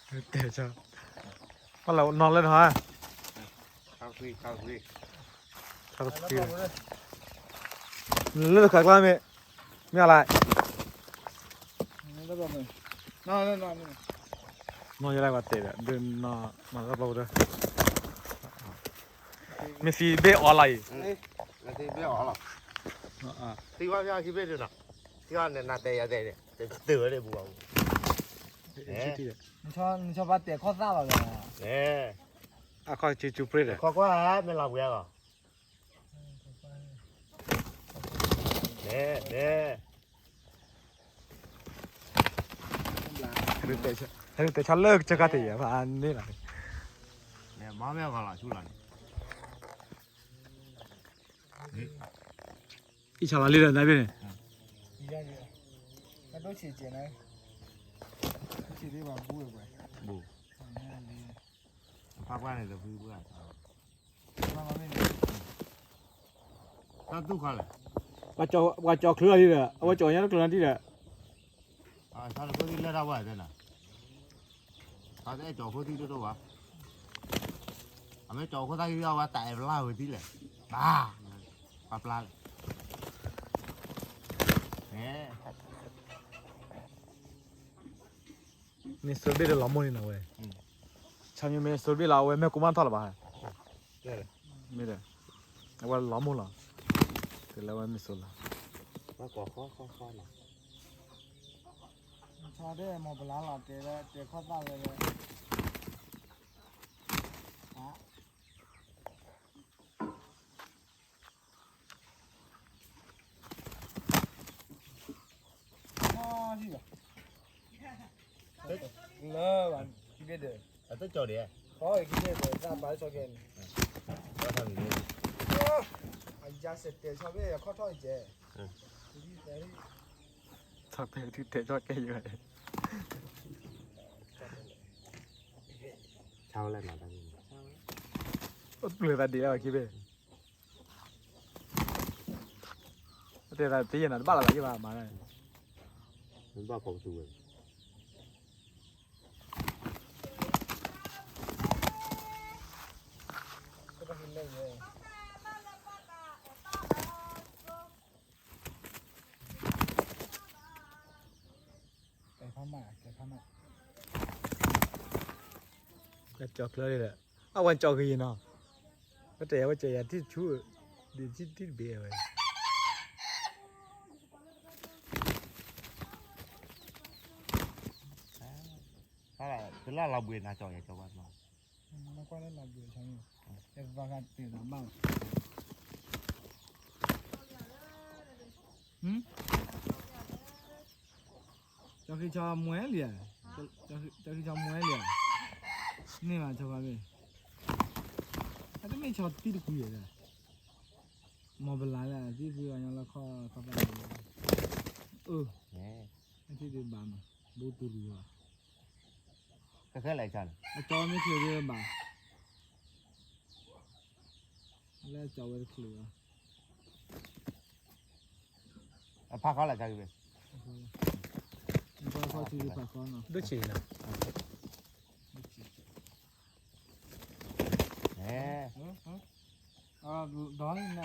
တဲဆၢ, ပှၤလၢနီၢ်လၢနဟါ, လၢတခါကျါမ့ၢ်, မ့ၢ်အလါ, နီၢ်ယဲလၢပှၤတဲဒီး ဒုးနီၢ်မၤလၢပှၤဒီး, မ့ၢ်သံဘ့ၣ်အီလီၤအံၤ, သံဘ့ၣ်အီလီၤ, သံဝဲဖျါခံဘ့ၣ်ဒုးနီၤ, သံဝဲနတဲယၤတဲန့ၣ် တဝဲဒၣ်ပူၤဘၣ်ပူၤ, နဆီဘၣ်တဲခီၣ်သၣ်လီၤ, အခီၣ်ကၠူကၠူပြ့ဒီး ခီကွၢ်မ့ၢ်လီၤပှဲၤလီၤ, တဲဆၢလၢကစၢ်ခါတယဲၢ်ဘၣ်န့ၣ်လီၤ, မ့ၢ်ဂီၤလီၤဆူလီၤန့ၣ်, အံၤဆၢလီၤလံဒီးနဘ့ၣ်န့ၣ်, ဖးကွၢ်န့ၣ်တဖုဖု, တၢ်သူၣ်ခါလဲၣ်, ပှၤကၠီၤချၢအံၤဒီး အဝဲကၠီၤညါတကျၢၤနၤဒံးဒီး, ဆါတခိၣ်သံလၢတၢ်ဝဲသ့ၣ်နၤ, အဝဲကၠီၤခိၣ်သံတဒိၣ်ဘၣ်, အမ့ၢ်ကၠီၤခိၣ်သၣ်ကံအီၤဝဲတၢ်အဲၣ်ပျၢ်ဝဲသံလဲၣ်, ဘၣ်, ပျၢ်လဲၣ်, မ့ၢ်စိဘ့ၣ်ဒီးလီၤမိၢ်န့ၣ်နဝဲ, ဆါမ့ၢ်မ့ၢ်စိဘ့ၣ်လီၤ အဝဲမ့ၢ်ကိးမါထီၣ်လၢၤဘၣ်, မ့ၢ်ဒီး, အဝဲလီၤမိၢ်လီၤ, တုၤလၢအဝဲမ့ၢ်စိလီၤ, ဆီဒၣ်မီၤပလါလီၤ တဲဝဲ တဲခီၣ်သၣ်ဝဲလၢ လၢခံဘ့ၣ်ဒီး အတကီၤဒံး ခီခံဘ့ၣ်ဒီး တၢ်ဘါဆီကဲန့ၣ် အယါစဲးတဲာ်ဆီဘ့ၣ် အခီၣ်ထီၣ်ကဲ ဆီတဲာ်ထူၣ်တဲာ်ဆီကဲယဲ ဆါဝဲလၢနၤတၢ်န့ၣ် အိၣ်ပျၢၤသးဒံးလၢခံဘ့ၣ် တဲသးတယဲၢ်နၤ တဘၣ်လီၤသးယဲၢ်ဘၣ်မၤန့ၣ် ဘၣ်ဖီကသူဝဲ ကၠီၤချၢဒ်လဲၣ် အဝဲကၠီၤဂ့ၤနီၤ ဝဲတဲယၤဝဲကၠီၤယၤထံၣ်ဆူ ဒ်ထံၣ်တဘ့ၣ်ဝဲ တလၢလီၤဘှံးနၤကၠီၤယၤကၠီၤဘၣ်နီၤ ကွၢ်လၢလီၤဘှံးဆါမံၤ ယကဘၣ်ဂၤတ့ၢ်လီၤဘၣ် ကၠီၤဃံဆီမွဲလံဧါ ကၠီၤဃံဆီမွဲလံဧါ န့ၢ်ဘၣ်ဆီခါမ့ၢ် အတမ့ၢ်ဆီတံၢ်တကွံၤဧါ မီၤပလါလၢသံကွံၤအညီလီခီခီပၢ် အၢ ထံၣ်ဒုးဘၣ်မး ဘူးတူၤလူၤလီၤ ခဲခဲလၢာ်ကၢ်န့ၣ် အကၠီမ့ၢ်ချုးဒုးဘၣ် လၢအကၠီဝဲတချုးဘၣ် အဖးခီလၢကၢ်က့ၤပဲ ဖးခီထံဒုးဖးခီနီၤ ဒိၣ်ဆံးနီၤ ဒီးနၤ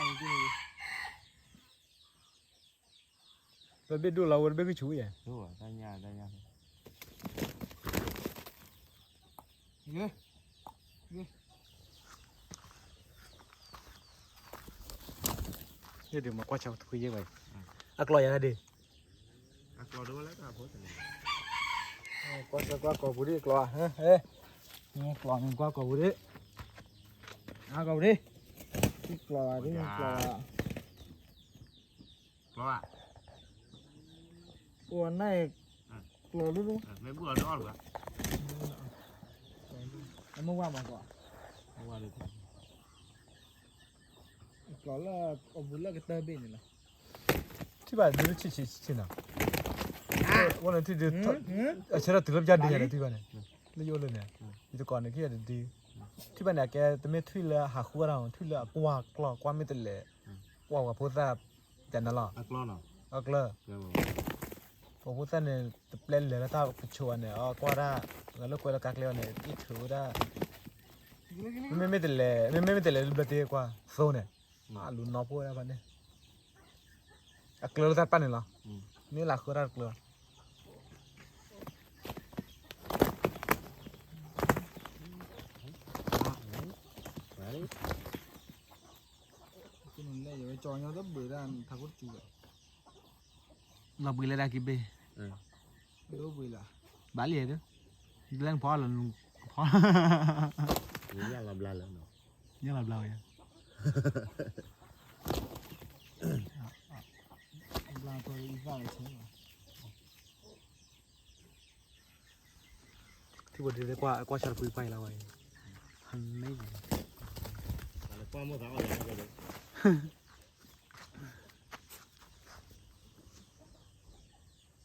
ပဘ့ၣ်ဒိၣ်လီၤဝဲတဘ့ၣ်ကဆူၣ်ယဲၢ် ယဲၢ်ဒုးမၤကွၢ်ဆၢတခွံယဲၢ်ဘၣ် အကျီယၤဒၣ်ဒ့ၣ် ကွၢ်ဆၢကွၢ်ကိာ်ပူၤဒ့ၣ်ကျီ ကျီကွၢ်ကိာ်ပူၤဒ့ၣ် အကိာ်ပူၤဒ့ၣ် ကျီဒ့ၣ်ကျီ ကျီ အိၣ်အနၢ် ကျီလိၤလိၤ အမ့ၢ်ဝါမၤကွၢ် ကျီလၢအဘူးလၢကတၢၢ်ဘ့ၣ်န့ၣ်လီၤ ထံၣ်ဘၣ်ဒုးဆံးဆံးဆံးနီၤ အိၣ်လၢထံၣ်ဒုး အဆၢထၢၣ်တုၤလၢပယါဒုးယၤလၢထံၣ်ဘၣ်န့ၣ် လၢယအိၣ်လၢန့ၣ် ယတကိးန့ၣ်ခံဂၤတဒု ထံၣ်ဘၣ်န့ၣ် အကဲတမ့ၢ်ထွံၣ်လၢအဟးဃုအါထီၣ် ထွံၣ်လၢအကွၢ်ကျီၢ်ကွၢ်မ့ၢ်တလဲၤ ကွၢ်ပှၤဖိသၣ် ယၤန့ၣ်လီၤ အကျၢ ပှၤဖိသၣ်န့ၣ် တပျဲလဲၤလၢတၢ်ကဆိးဘၣ်န့ၣ် အကွၢ်ဒၣ် ဂၤလၢကွဲးလၢကါကျဲဘၣ်န့ၣ် အ့ၣ်ထုးဝဲဒၣ် မ့မ့ၢ်တလဲၤ မ့မ့ၢ်မ့ၢ်တလဲၤလၢဘျၢတ့ၢ်ကွၢ် သိန့ၣ် အလူၤနီၢ်ဖိဝဲဒၣ်ဖဲန့ၣ် အကျၢၤလၢတၢ်တပၣ်န့ၣ်လီၤ. မ့ၢ်လၢဃၢတၢ်တကျၢၤ လီၤဘှံးလၢဒၣ်က့ၤဘ့ၣ် ဘၣ်လံဧါ ဒ်လၢနဖီလီၤ နဖီ ညၣ်လီၤဘျါလၢ ညၣ်လီၤဘျါဝဲ ဘျါပှၤအံသၣ်လၢဆဲး ထံဘိဒ်သိးကွၢ်ကွၢ်ဆၣ်တပှံပှၢ်အံၤလီၤဝဲ ဟါန့ၣ် ကွၢ်မိၣ်သးအီၣ်ယၤ တဖးဒိၣ်တဘ့ၣ်တဲဝဲညါတကျၢၤ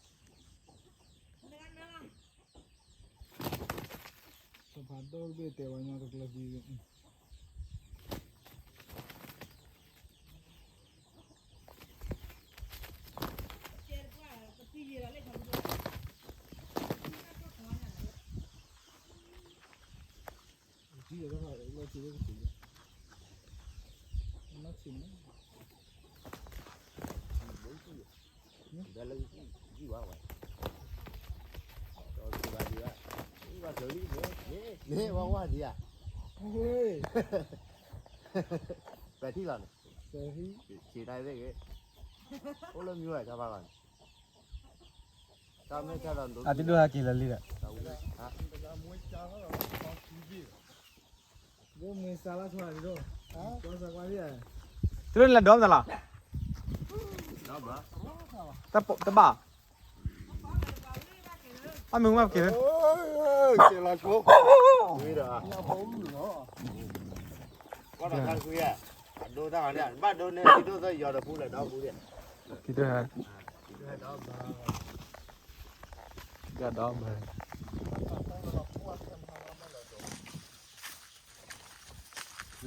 သံ ဘဲလၢယံၤဘၣ်ဝဲ မ့ၢ်ဝဲဝဲဒံးဧါ ပဲာ်ထံလီၤန့ၣ် ဆံးတၢ်သ့ၣ်ဂ့ၤ အိၣ်လၢမံဝဲတၢ်ဖးလီၤန့ၣ် တၢ်မ့ၢ်တၢ်ဒီး အတဒိၣ်ဟဲက့ၤလၢလံဒီး တဒိၣ်န့ၣ်လၢဒီမနုၤလီၤ တဘၣ် အမုၢ်မၢ်က့ၤလၢ က့ၤလီၤဆိ ဝဲဒီး ကွၢ်တၢ်ခွံဧါ အဒိတၢ်ဂၤန့ၣ် ဘၣ်ဒိန့ၢ် ဒိၣ်သၢယီၤဒီးပူၤလဲၤဒီပူၤဒံး ကဒ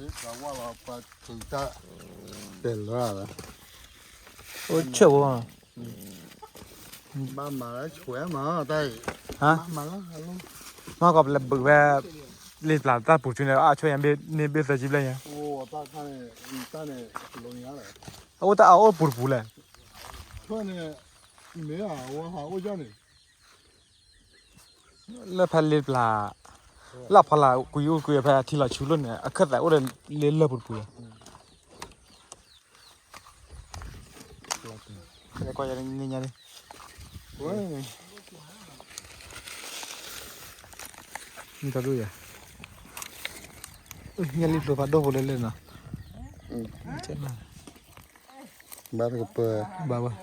ီးဘၣ် ဝဲလီၤပှၤထုးတၢ် တဲလၢ အိၣ်ဆၢဝဲ ဘၣ်မၤလၢဆွဲမၤတၢ်အံၤ ဟါ မၤကီးပလဲၤဘုးဝဲ လံာ်ပျၢ်တၢ်ပူၤစုန့ၣ် အဆိယၤန့ၣ်ဘ့ၣ်သၢဆံဘျဲၣ်ညါ အအိၣ်တၢ်အအိၣ်ပူၤတပူၤလဲၣ် မ့ၢ်အဝဲဟးအိၣ်ယီၤန့ၣ် လၢဖဲလ့ပျၢ် လၢအဖီလာ်ကွံာ်အိၣ်ကွံာ်ဖဲအထံလီၤဆူလိၣ်န့ၣ် အခၢၣ်သးအိၣ်ဒီးလ့လၢၢ်ပူၤတပူၤလီၤ ကွၢ်ယၤန့ၣ်ညါန့ၣ် မ့ၢ်တဒိၣ်ယၤ ညၣ်လံဖျိဖးဒိၣ်ဖိလၢလၢနီၤ ဘၣ်တကပၤ ဘၣ်ဘၣ်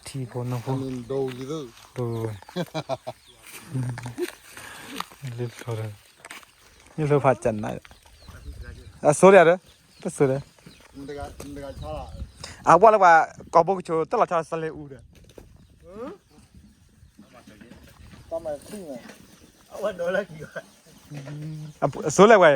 ဟီထံဖိနီၢ်ဖိ ဒိၣ်ဝဲ လံဖျိဒီး လံဖျိဖးကၢ်နး အစိဒီး တစိဒီး အဝဲလၢပှၤ ကိာ်ဘိကဆိးတၢ်လီၤဆီစလဲအူဒီး အစိလဲၣ်ဝဲ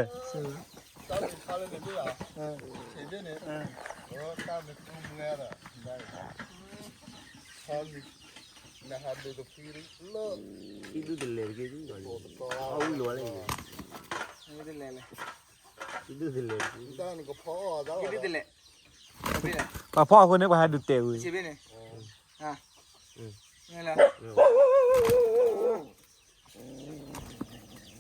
ဒုးတလဲၤတက့ၢ် အဝံၤလီၤလဲၣ် ဒုးတလဲၤ ဒုးတလဲၤ ပှၤဖီၣ်အဃိန့ၣ် ပှၤဟဲဒုးတဲာ်ဝံၤ ဒုးတလဲၤ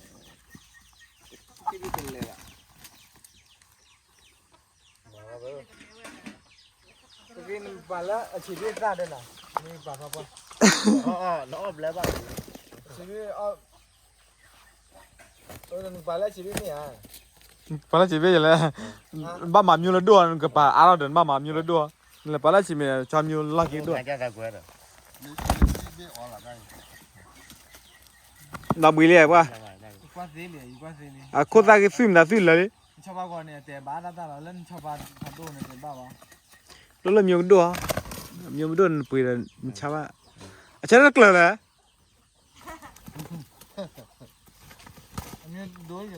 ပှၤလၢအဆံးဘ့ၣ်သၣ်ဒီးနီၤ မ့ၢ်ပှၤဖီၣ်ပှၢ် ဆံးဘ့ၣ် ပှၤလၢဆံးဘ့ၣ်မ့ၢ်ဧါ ပှၤလၢဆံးဘ့ၣ်ယဲလဲၣ် ဘၣ်မၤမၠိလၢဒိၣ် နကပၤအါထီၣ်ဒီးနဘၣ်မၤမၠိလၢဒိၣ် နလဲၤပှၤလၢဆံးမ့ၢ် ဆီမၠိလီၢ်က့ဒိၣ် ဒီးဘှံးလံပှၢ် အခိၣ်သၣ်က့ၤသွံၣ်မတၤသွံၣ်လၢာ်လံ ဒိၣ်လၢမၠိကဒိၣ်ဧါ မၠိမဒိၣ်နပှ့ၤဒီးန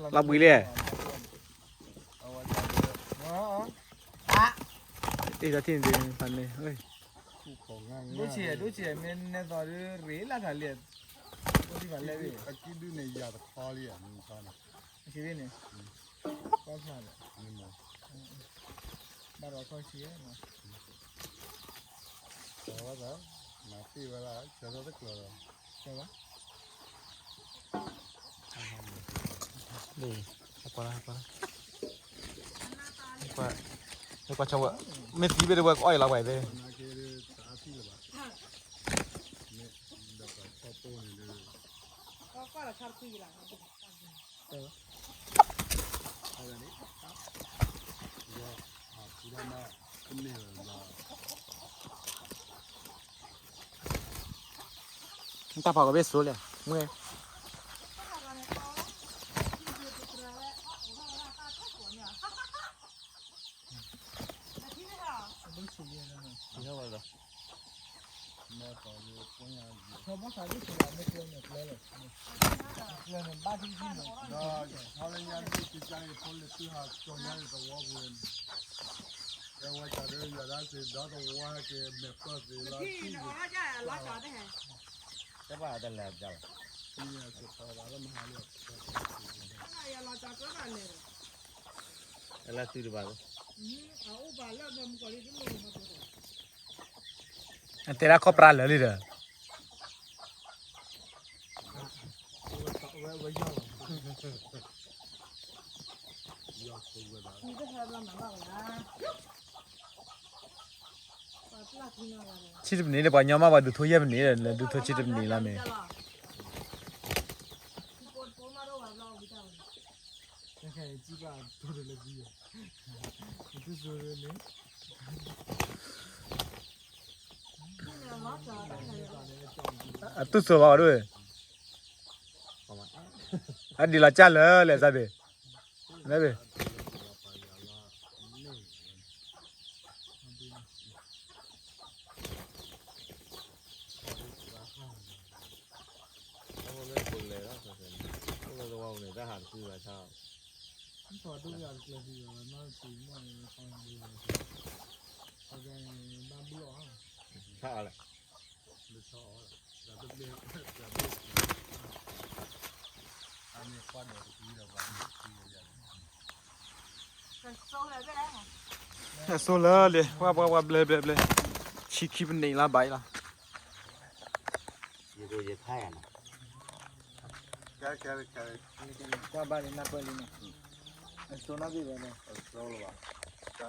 ဆါဘၣ် လီၤဘှံးလံ အ့ၣ် တၢ်ထံၣ်န့ၣ် ဖးန့ၣ် ဒိၣ်ဆံး ဒိၣ်ဆံး မ့ၢ်နဲၣ်သီဒုး ရ့လၢ်ထးလံ, အိၣ်ဒံးဘၣ်လဲၣ်, အကံၣ်ဒုၣ်န့ၣ် ယၤတခီလံ, မ့ၢ်န့ၣ်, ကီၢ်ဖျါဒီး, ဘၣ်ဒီးကီၢ်ဆံး, ဝဲ, မၤသ့ဝဲလၢ ဆၢထၢၣ်တကျၢၤဒီး, ဆၢဘၣ် ကွၢ်, ကွၢ်, ကွၢ်, မ့ၢ်သံဘၣ်တဝဲကအီၣ်အံၤလီၤပှၤသ့ၣ်, တၢ်ဖးကဘ့ၣ်စိလဲၣ်, မ့ၢ် လၢသုတဘၣ်, အတဲဒၣ်ခီၣ်ပြၢလၢာ်လံဒီး ဆံတပနံးန့ၣ် ပှၤညီမး ပှၤဒုးထိယဲၢ်ပနံးဒီး လဲၤဒုးထိဆံတပနံးလီၤမ့ၢ်, အတူၢ်စိဘၣ်အီၤဒိၣ်, အဒံးလီၤကၢ်လၢာ်လဲၣ်သးသ့ၣ်, လဲၣ်သ့ၣ် အစိလၢလံ ပှၤပှၤပှၤဘျဲဘျဲဘျဲ, ဆံခံပနံးလၢဘၣ်အံၤလီၤ, ကွၢ်ဘၣ်လံနၢ်ပၢၢ်လံန့ၣ်, အစိနီၣ်ဂံၢ်ဘၣ်န့ၣ်, အစိလၢဘၣ်